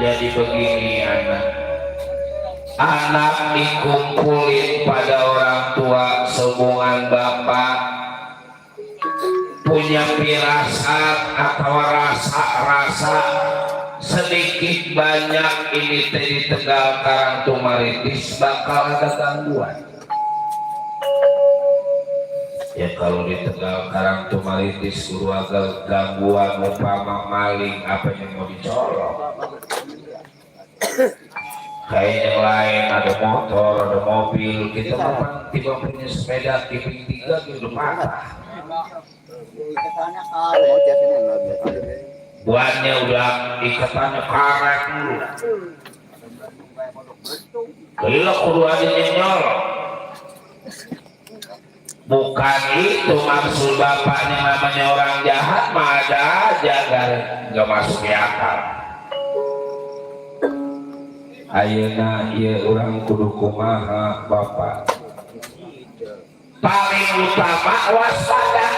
Jadi begini anak dikumpulin pada orang tua hubungan bapak punya firasat atau rasa sedikit banyak ini di Tegal Karangtumaritis bakal ada gangguan. Ya kalau di Tegal Karangtumaritis guru agak gangguan umpama maling apa yang mau dicolok. Kayak yang lain ada motor, ada mobil, kita memang tiba punya sepeda kiping 3 gitu patah. Buahnya udah ikatannya karet dulu. Gila kudu ada nyolok. Bukan itu maksud bapaknya namanya orang jahat mah ada aja nggak masuk di akal. Ayeuna ieu urang kudu kumaha bapak? Paling utama waspada.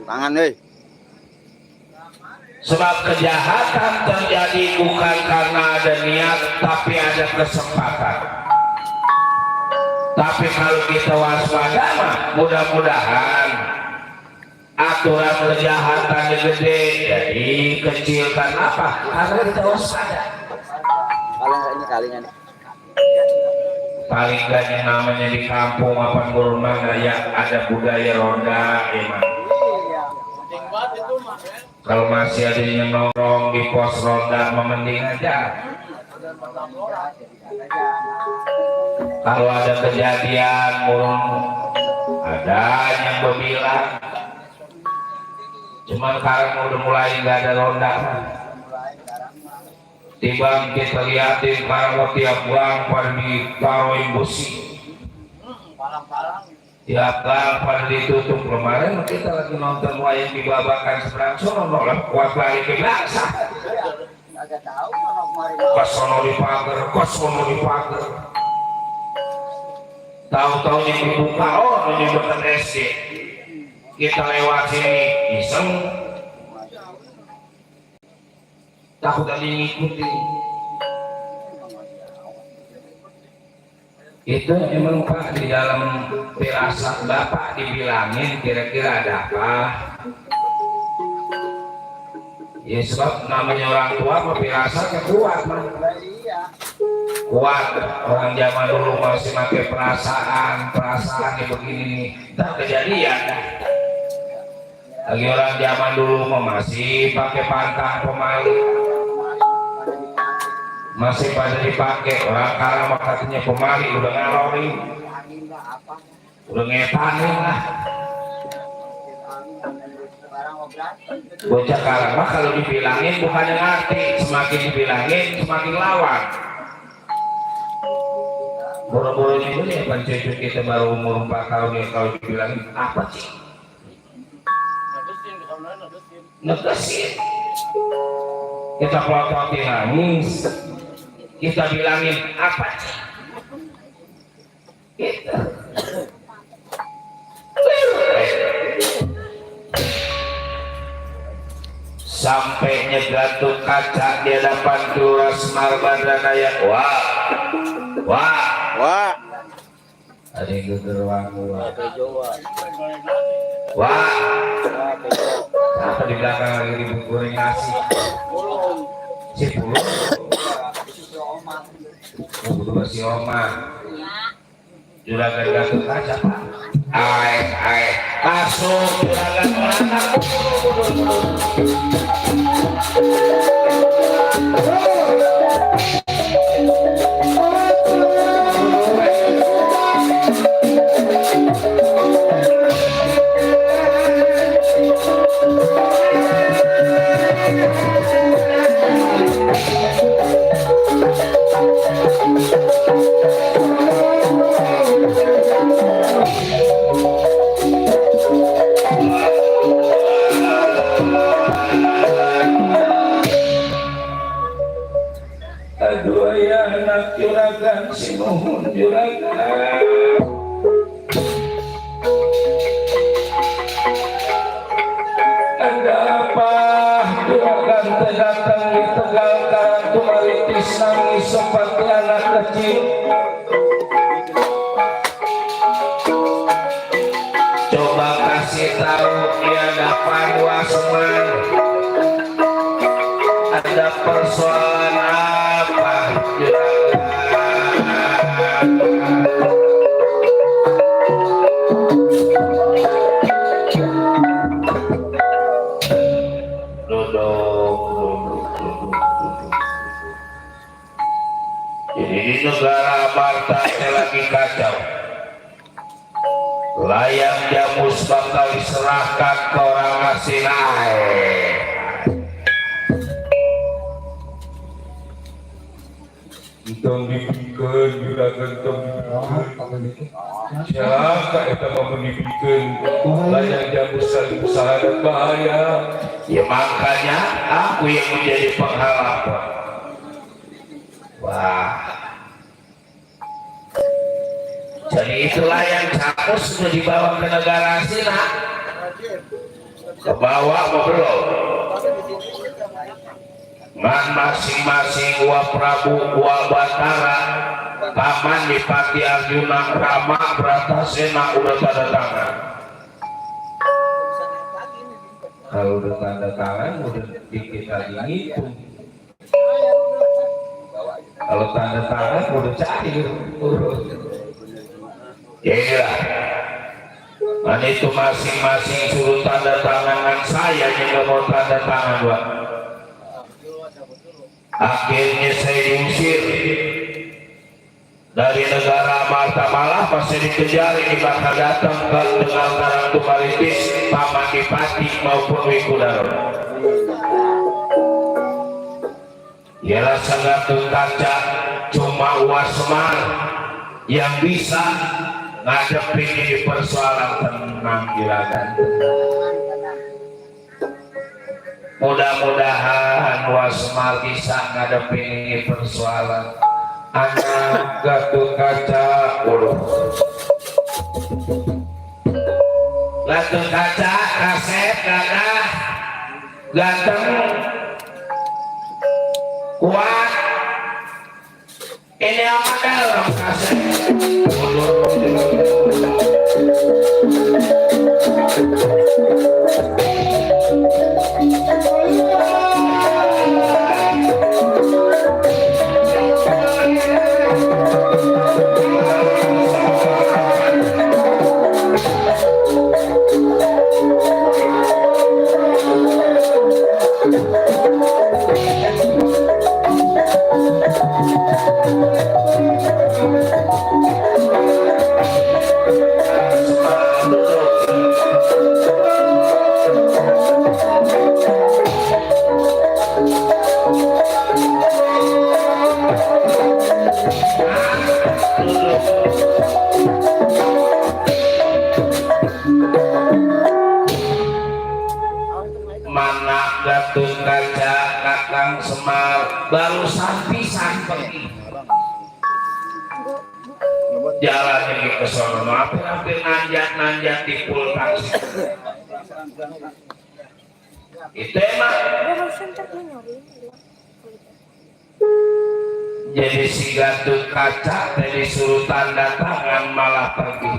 Tangan euy. Sebab kejahatan terjadi bukan karena ada niat tapi ada kesempatan. Tapi kalau kita waspada mah mudah-mudahan aturan kejahatan gede jadi kecil karena apa? Karena kita waspada. Kalingan. Paling gak yang namanya di kampung apa rumah ya ada budaya ronda emang. Kalau masih ada yang nongkrong di pos ronda mending aja. Kalau ada kejadian ada yang berbilang cuman sekarang udah mulai nggak ada ronda. Tiba kita lihatin kalau tiap gang pada ditaruhin busi, tiap gang pada ditutup. Kemarin kita lagi nonton wayang di Babakan seberang sono nolak kuat lagi ke belakang. Kosono di pagar. Tahu-tahu yang dibuka, oh ini betul SD. Kita lewat sini iseng. Takut ada yang ngikutin. Itu emang Pak di dalam firasat Bapak dibilangin kira-kira ada apa? Ya sebab namanya orang tua firasatnya kuat Pak. Kuat. Orang zaman dulu masih pakai perasaan yang begini tak kejadian. Lagi orang zaman dulu masih pakai pantang pemali. Masih pada dipakai orang karang katanya pemali udah ngalori udah ngetanin lah bocah karang mah kalau dibilangin bukannya ngerti, semakin dibilangin semakin lawan. Boro-boro ini ya pencucu kita baru umur 4 tahun ya kalau dibilangin apa sih negesin kita pelototin nangis. Kita bilangin apa sih? Kita sampai nyegatuk kaca di hadapan Dura Semar Badranaya. Wah. Ada yang gegerwang gua. Jawa. Wah, apa di belakang lagi ribut goreng nasi? Si Pulung. Berdua si Oma. Juragan Gatot Kaca Pak. Ai, masuk juragan anak. Aduh ya anak juragan si nuhun juragan. Ada apa juragan datang di Tegal Karang tumaritis nangis seperti anak kecil. Coba kasih tahu ya dapat wasman. Ada persoalan apa juragan? Duduk. Jadi di negara Marta lagi kacau. Layang jamus bakal diserahkan ke orang asing. Tong dibikeun juragan tong dibikeun. Siapa eta mau dibikeun? Layang jamus saling usaha dan bahaya. Ya makanya aku yang menjadi penghalang. Wah. Jadi itulah yang jamus sudah dibawa ke negara Cina. Ke bawah belum? Ngan masing-masing wa Prabu wa Batara Paman Dipati Arjuna Rama Bratasena udah tanda tangan. Kalau udah tanda tangan udah dikit lagi ngitung. Kalau tanda tangan udah cair urut. Ya inilah. Dan itu masing-masing suruh tanda tangan saya yang mau tanda tangan buat. Akhirnya saya diusir dari negara Marta, malah masih dikejar ini bakal datang ke Tegal Karang tumaritis Paman Dipati maupun Wikudaro. Ialah Sanggatun Kaca cuma Wasman yang bisa ngadepin ini persoalan tenang juragan. Mudah-mudahan Wasmal bisa ngadepin ini persoalan. Anak Gatot Kaca Gatot Kaca kaset gagah ganteng kuat. Ini apa dalam kaset mana Gatot Kaca Kakang Semar barusan pisan pergi jalannya ke sono hampir nanjak di pul taksi itu emang Jadi si Gatot Kaca tadi suruh tanda tangan malah pergi.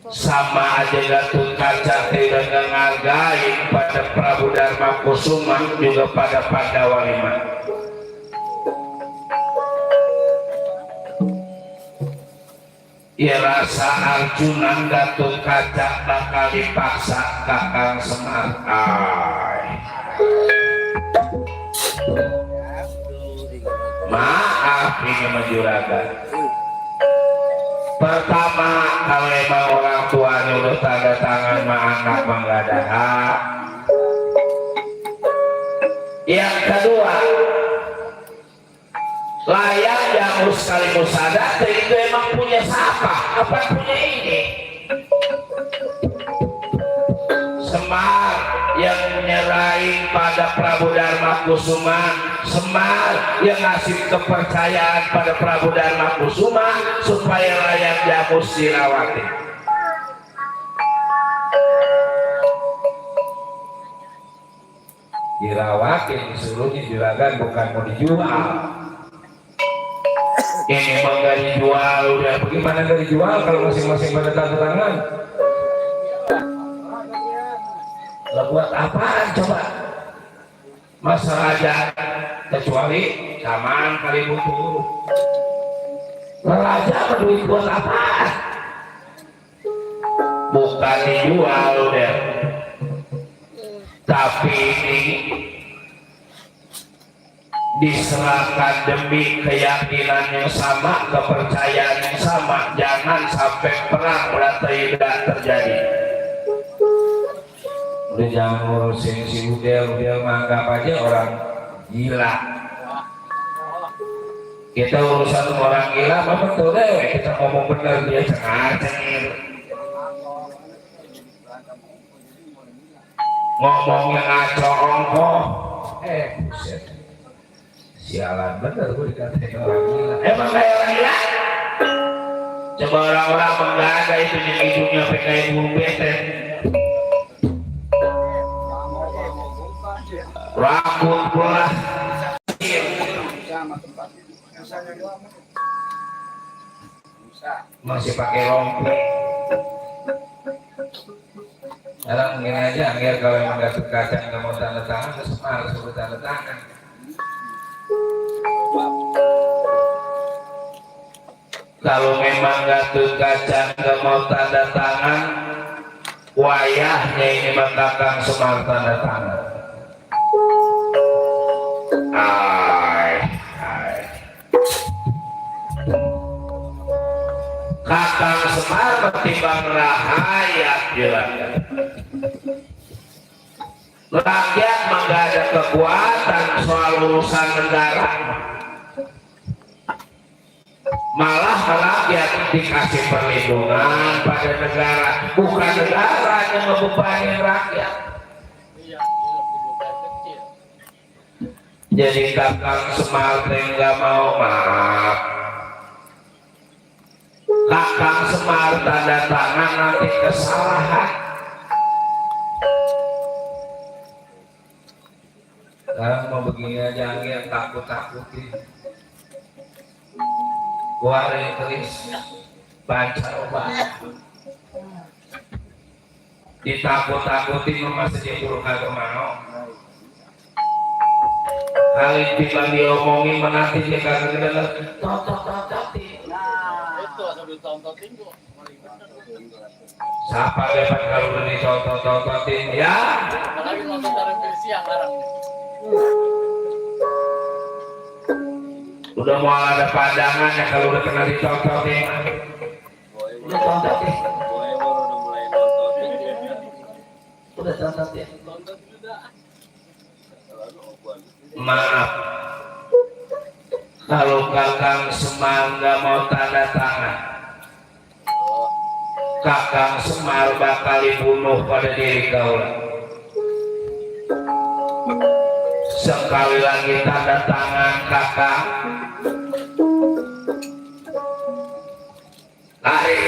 Sama aja Gatot Kaca tidak ngargain pada Prabu Darma Kusuma juga pada Pandawa Lima. Ya rasa Arjuna Gatot Kaca bakal dipaksa Kakang Semar. Maaf ini Juragan. Pertama kalau emang orang tuanya udah tanda tangan mah anak mah nggak ada hak. Yang kedua, layak jamus sekali musada itu emang punya siapa? Apa punya ini? Semar yang menyerahin pada Prabu Darma Kusuma, Semar yang ngasih kepercayaan pada Prabu Darma Kusuma supaya layak jamus dirawati. Dirawatin disuruhnya juragan bukan mau dijual. Ini mah nggak dijual, udah bagaimana nggak dijual kalau masing-masing pada tanda tangan? Lah buat apaan coba? Masa raja kecuali zaman kali butuh. Raja berduit buat apaan? Bukan dijual deh. Tapi ini diserahkan demi keyakinan yang sama, kepercayaan yang sama. Jangan sampai perang tidak terjadi. Udah jangan ngurusin si Udel menganggap aja orang gila. Kita urusan orang gila apa betul deh, kita ngomong bener dia cengir. Ngomongnya ngaco ongko. Buset. Sialan bener gue dikatain orang gila. Emang kayak orang gila? Coba orang-orang menggada itu yang hidungnya kayak burung betet. Rambut pula masih pakai rompi. Sekarang gini aja, Angger kalau emang Gatot Kaca nggak mau tanda tangan, ke Semar suruh tanda tangan. Kalau memang Gatot Kaca nggak mau tanda tangan, wayahnya ini Kakang Semar tanda tangan. Kakang Semar ketimbang rakyat juragan. Rakyat mah gak ada kekuatan soal urusan negara. Malah rakyat dikasih perlindungan pada negara, bukan negara yang membebani rakyat. Jadi Kakang Semar nggak mau maaf. Kakang Semar tanda tangan nanti kesalahan. Sekarang mau begini aja Angger takut-takutin. Gua tulis baca obat. Ditakut-takutin masih disuruh kagak mau. Kali tiba diomongin menanti dia kagak dengar. Tonton-tontotin. Itu asal ditontotin kok. Siapa dapat kalau udah ditonton-tontotin ya? Apalagi nonton dari versi yang larang. Udah mau ada pandangan ya kalau udah kena ditontotin. Udah tontotin. Udah tontotin. Maaf, kalau Kakang Semar nggak mau tanda tangan, Kakang Semar bakal dibunuh pada diri kaulah. Sekali lagi tanda tangan Kakang, lari.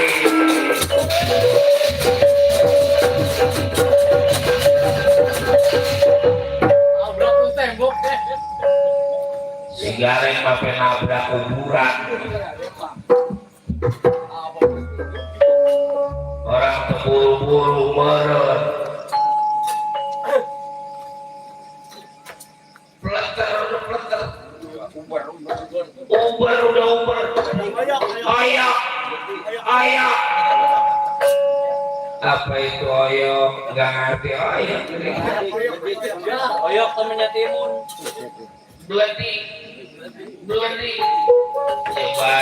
gareng mape nabrak kuburan. Orang terburu-buru meren. Pleter udah pleter. Uber udah uber. Ayo. Apa itu oyok? Gak ngerti oyok. Oyok temennya Timun. Beledi. Coba.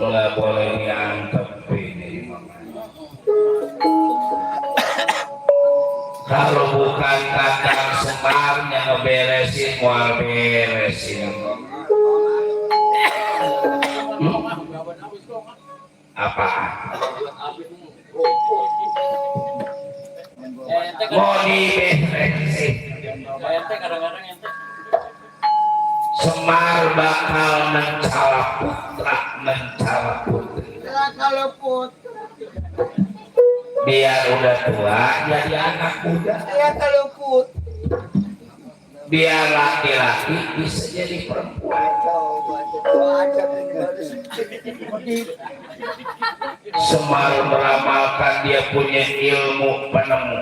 Nggak boleh diantep ini. Kalau bukan Kakang Semar yang ngeberesin, mau beresin. Apa? Mau diberesin. Ente kadang-kadang ente. Semar bakal mencala putra, mencala putri. Kalau put, Biar udah tua jadi anak muda. ya kalau put. Biar laki-laki bisa jadi perempuan. Semar meramalkan dia punya ilmu penemu.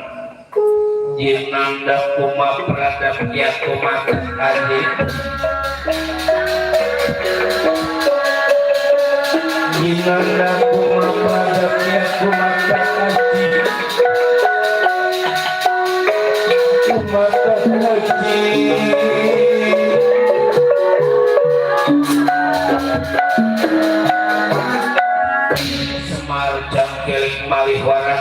Jinanda kuma pradap ya kumat aji. Jinanda kuma pradap ya kumat aji. Kumat aji. Semar jangkeling malihwara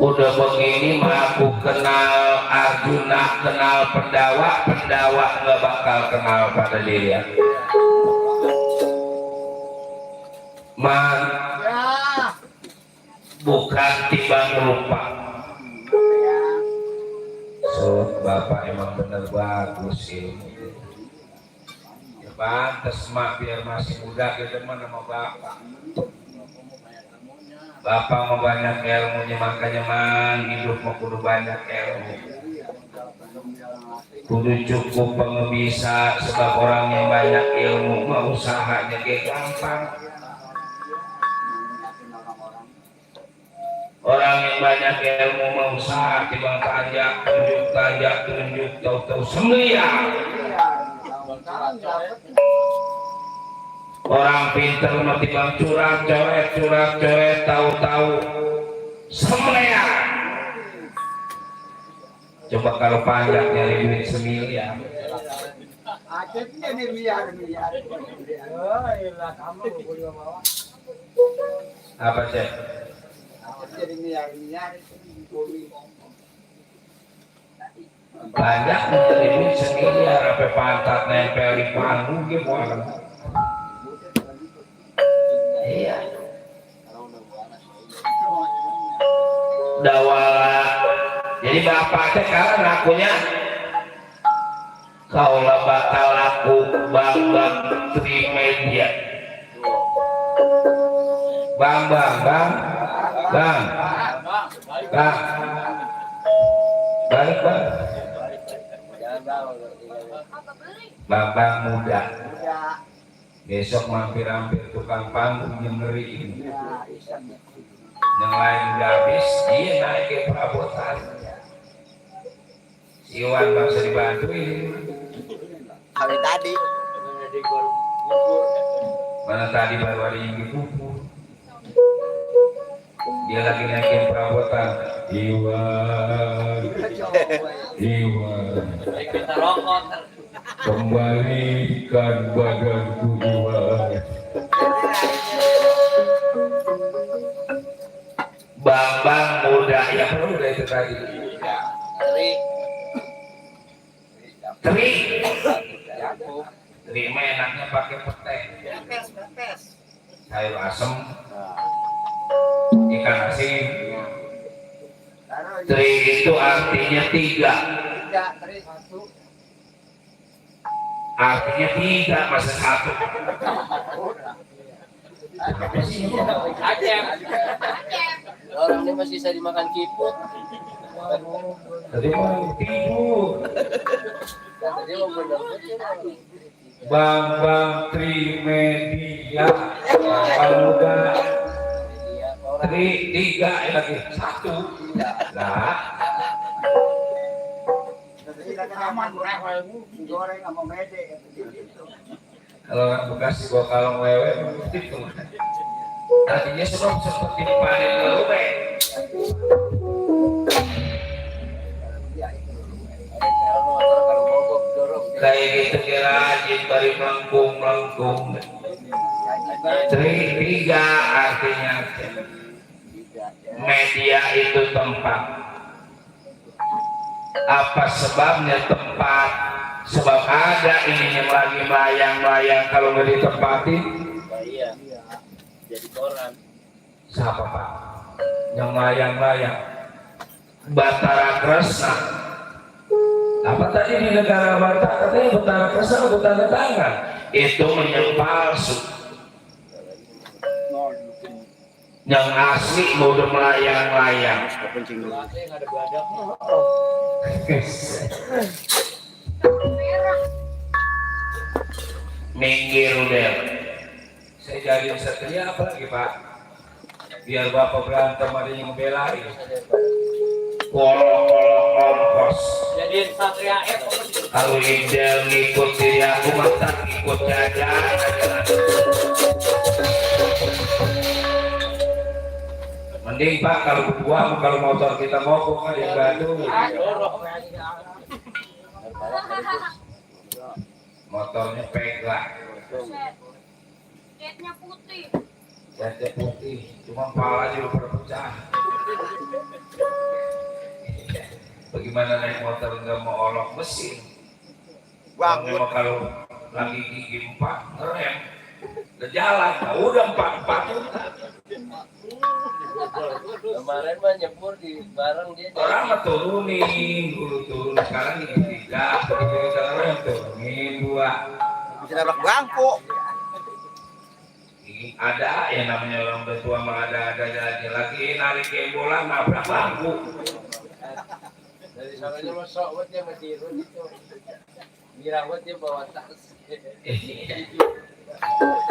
udah begini mah aku kenal Arjuna, kenal Pendawa nggak bakal kenal pada dia. Man, bukan timbang rupa. So, Bapak emang bener bagus ilmu. Ya pantes mak biar masih muda gitu mah nama Bapak. Bapak mau banyak ilmunya, makanya man hidup mau kudu banyak ilmu. Kudu cukup pengebisa, sebab orang yang banyak ilmu mau usahanya kayak gampang. Orang yang banyak ilmu mau usaha timbang tanjak tunjuk tahu-tahu sembilan. Orang pinter mah timbang curang-coret tahu-tahu sembilan. Coba kalau panjang nyari duit semiliar. Jadi miliar. Apa cek? Jadi miliar. Banyak nyari duit semiliar, apa pantat nempel di panggung gitu. Iya. Dawala. Jadi bapaknya karena ngakunya kaulah bakal laku Bambang Trimedia. Bang. Balik bang. Bambang muda. Besok mampir-mampir tukang panggung yang ngeri ini. Yang lain udah habis, dia naik ke perabotan. Si Iwan gak bisa dibantuin. Hari tadi. Mana tadi baru ada yang dibubur. dia lagi naikin perabotan. Iwan, Iwan, Kita rokok. kembalikan badanku Iwan. Bambang muda ya udah itu tadi. Teri. Teri mah enaknya pakai petai. Sayur asem, ikan asin. Teri itu artinya tiga. Artinya tiga masa satu. Acem. Orang ini masih bisa dimakan kiput. Tadi mau tidur. Tadi mau bener. Bambang Trimedia. Muda. Tri tiga lagi satu. Nah. Kalau orang Bekasi gua kalong lewe itu. Tadinya sebelum seperti panen lewe. Kayak gitu kira rajin bari melengkung. Tri tiga artinya media itu tempat. Apa sebabnya tempat? Sebab ada ini yang lagi melayang-layang kalau nggak ditempatin. Iya. Jadi koran. Siapa Pak? Yang melayang-layang. Batara Kresna. Apa tadi di negara Batak katanya Batara Kresna udah tanda tangan. Itu palsu. Yang asli mau udah melayang-layang. Minggir udah. Saya jadi satria apa lagi Pak? Biar Bapak berantem ada yang membelain. Kolok-kolok kompos. Jadi satria F. Kalau Indel ngikut diri aku mata ikut jajan. Mending Pak kalau berdua kalau motor kita mogok kan di Bandung. Motornya pegang. Catnya putih. Catnya putih, cuma kepala juga berpecah. Bagaimana naik motor nggak mau olok mesin? Memang kalau lagi gigi 4 ngerem, udah jalan, nah udah 4 juta. Kemarin mah nyebur di bareng dia. Orang mah turunin, dulu turun sekarang ini 3, begitu kita ngerem turunin 2. Bisa nabrak bangku. Ada yang namanya orang tua mah ada lagi narik bola nabrak bangku. Dari sananya masuk buat dia masih irun itu. Ngira buat dia bawa tas.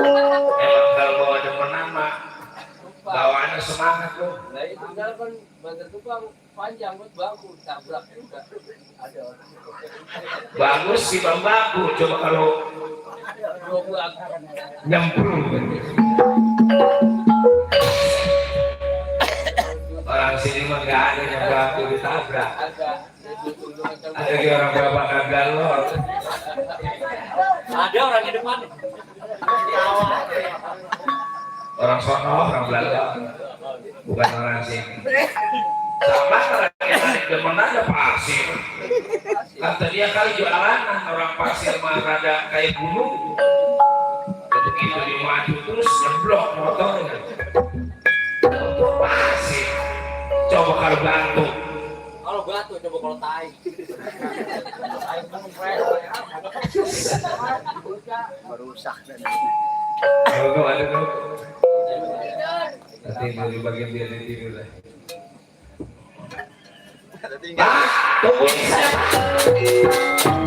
Emang kalau bawa demen nama bawaannya semangat tuh. Nah itu tinggal kan banter tukang panjang buat bangku tabrak juga. Ada orang. Bagus sih bang baku, coba kalau Dua bulan. nyemplung. Orang sini mah nggak ada yang baku ditabrak. Agak. Ada kayak orang bapak kagak lor. Ada orang di depan. Orang sono, orang Belanda, bukan orang sini. Sama orang yang narik demen aja pasir. Kata dia kali jualan orang pasir mah rada kayak gunung. Begitu dia maju terus nyeblok motornya. Motor pasir. Coba kalau bantu. Kalau batu coba kalau tai. Merusak dan Kalau ada tuh. Nanti dari bagian dia tidur lah. Pak, tungguin saya Pak.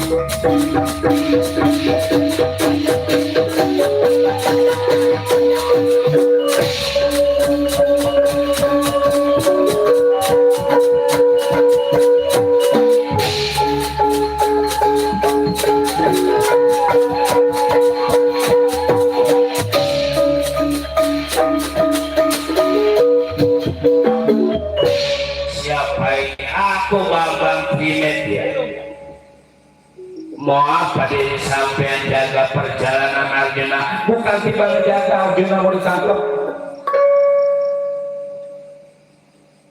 sampean jaga perjalanan Arjuna, bukan tiba ngejaga Arjuna mau ditangkap.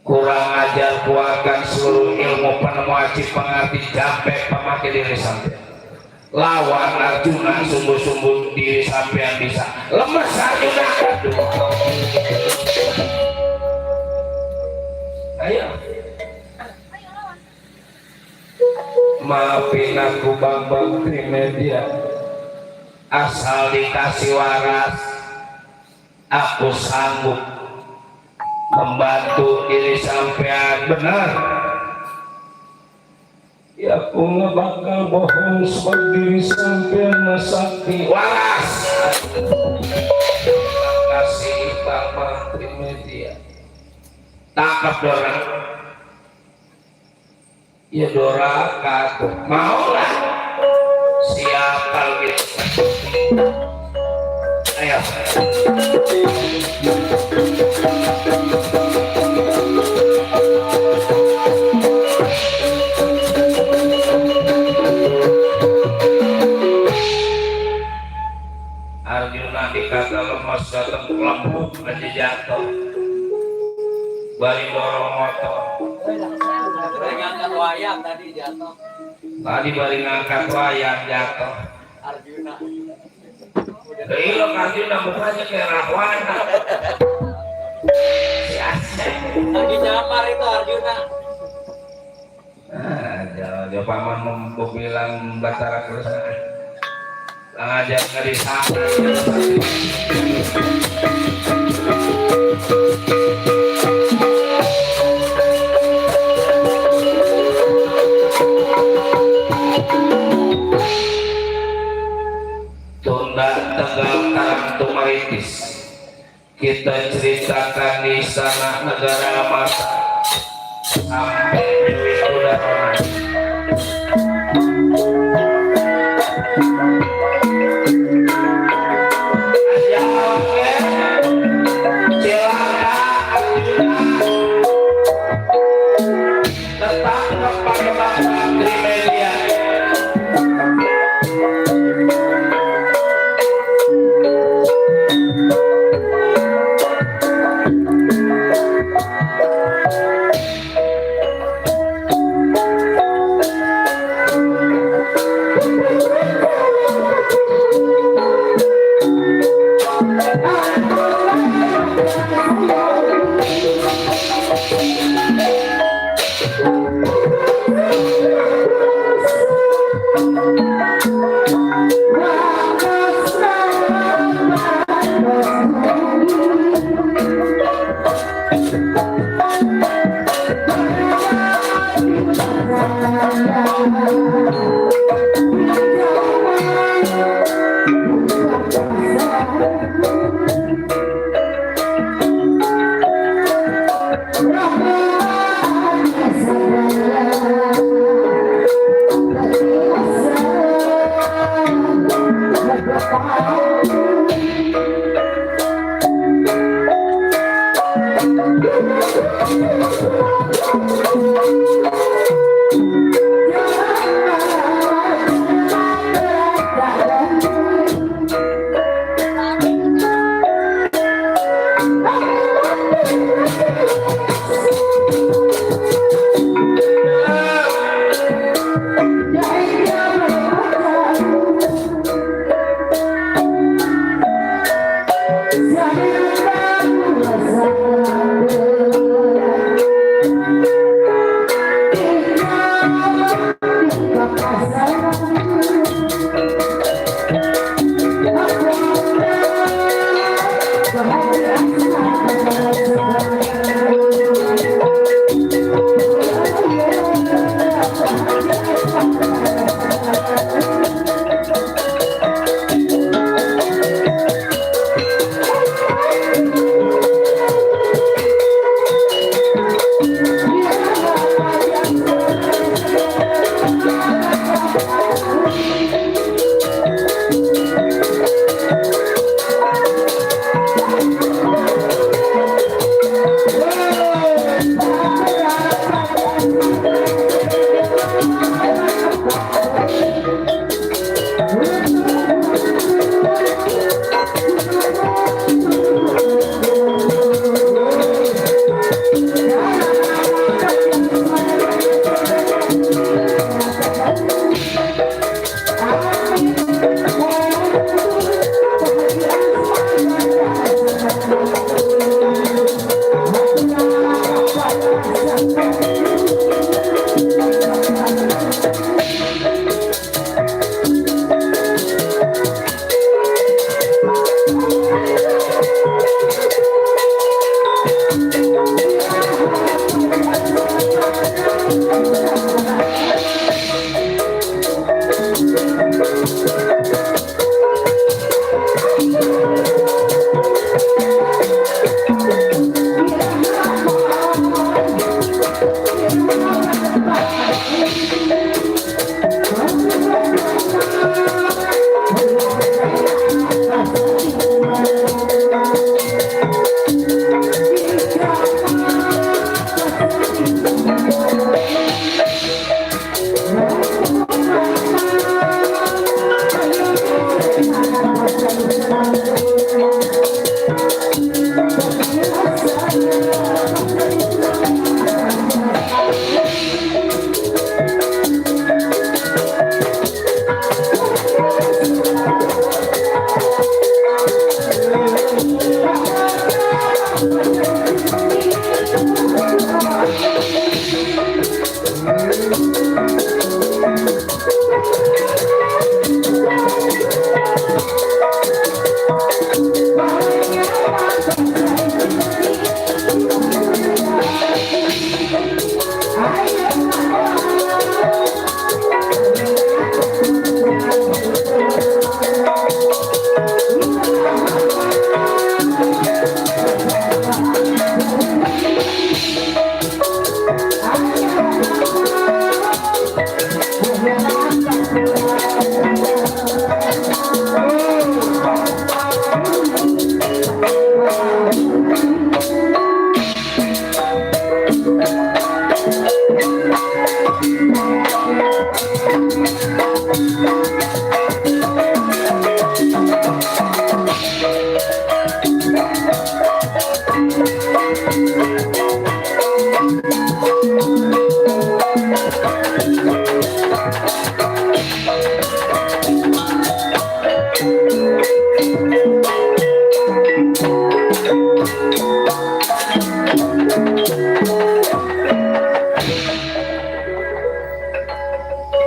Kurang ajar kuatkan seluruh ilmu penemu aji pengerti sampai pemakai diri sampean. Lawan Arjuna sungguh-sungguh diri sampean bisa lemes Arjuna. Ayo. Maafin aku Bambang Trimedia, asal dikasih waras aku sanggup membantu diri sampean benar. Ya aku nggak bakal bohong sebab diri sampean sakti waras. Terima kasih Bambang Trimedia. Tangkap dorang. Ya dorakan maulah siap kalau gitu. Ayo. Arjuna dikata lemas datang lembut aja jatuh. Balik dorong motor. Ngangkat wayang tadi jatuh. Tadi balik ngangkat wayang jatuh. Arjuna. Iya Arjuna mukanya kayak Rahwana. Lagi nyamar itu Arjuna. Dia paman mau bilang Batara Krishna. Ngajak dari sana. Tunda Tegal Karangtumaritis. Kita ceritakan di sana negara masa sampai di udara. Tetap kepada Bambang Trimedia.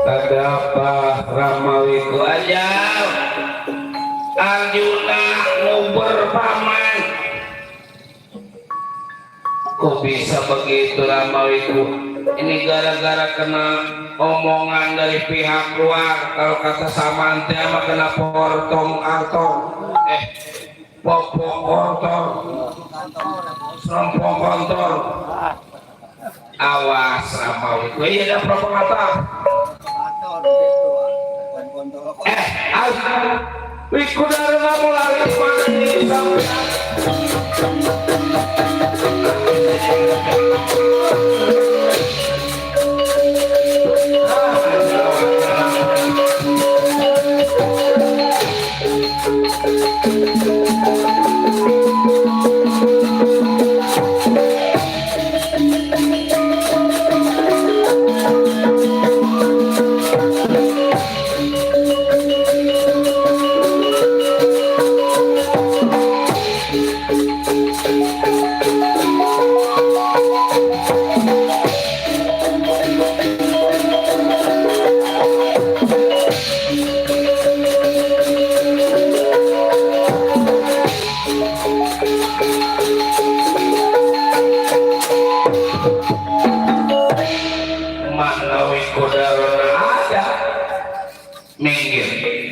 Ada apa Ramawiku aja Arjuna nguber paman. Kok bisa begitu Ramawiku? Ini gara-gara kena omongan dari pihak luar. Kalau kata Samante mah kena portong artong popok kortor serompong kontor. Awas Ramawiku, iya ada provokator. Wiku dari kamu lari pada ini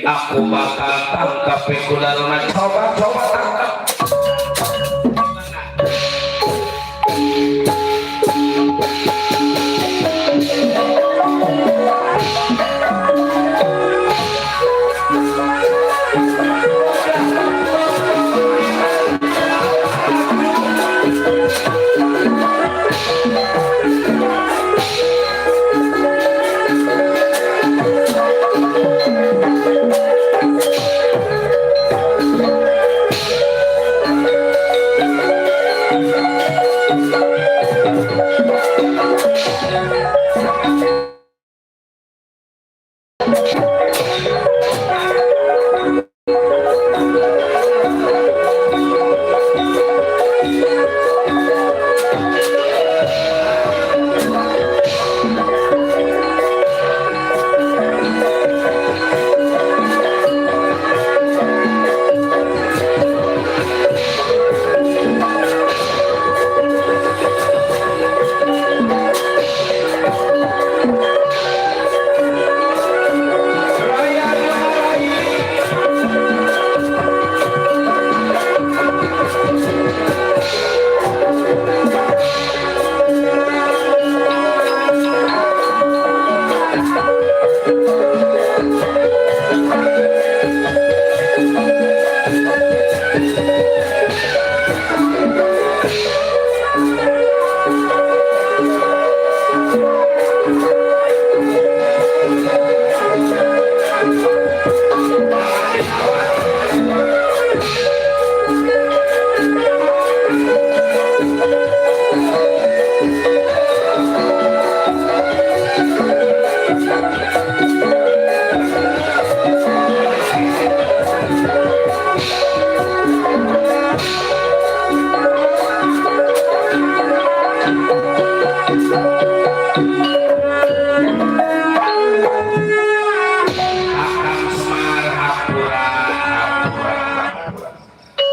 aku bakal tangkap Kudaruna. Coba tangkap.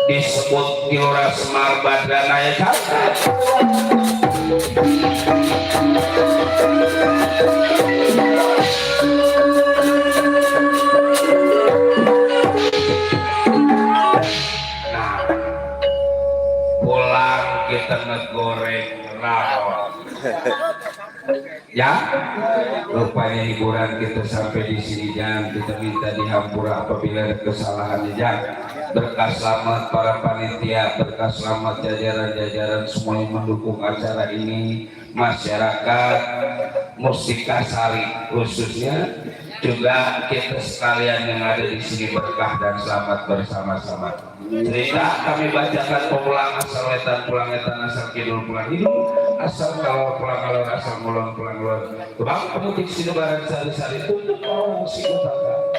Disebut Kilora Semar Badranaya Catat. Nah, pulang kita ngegoreng rawon. Ya, rupanya hiburan kita sampai di sini Jang. Kita minta dihampura apabila ada kesalahan Jang. Berkah selamat para panitia, berkah selamat jajaran-jajaran semua yang mendukung acara ini, masyarakat Mustikasari khususnya, juga kita sekalian yang ada di sini berkah dan selamat bersama-sama. Cerita kami bacakan pemulang asal wetan pulang wetan asal kidul pulang hidung asal kalau pulang kalau asal mulon pulang mulon. Bang pemutik sinebaran sari-sari tutup si utara.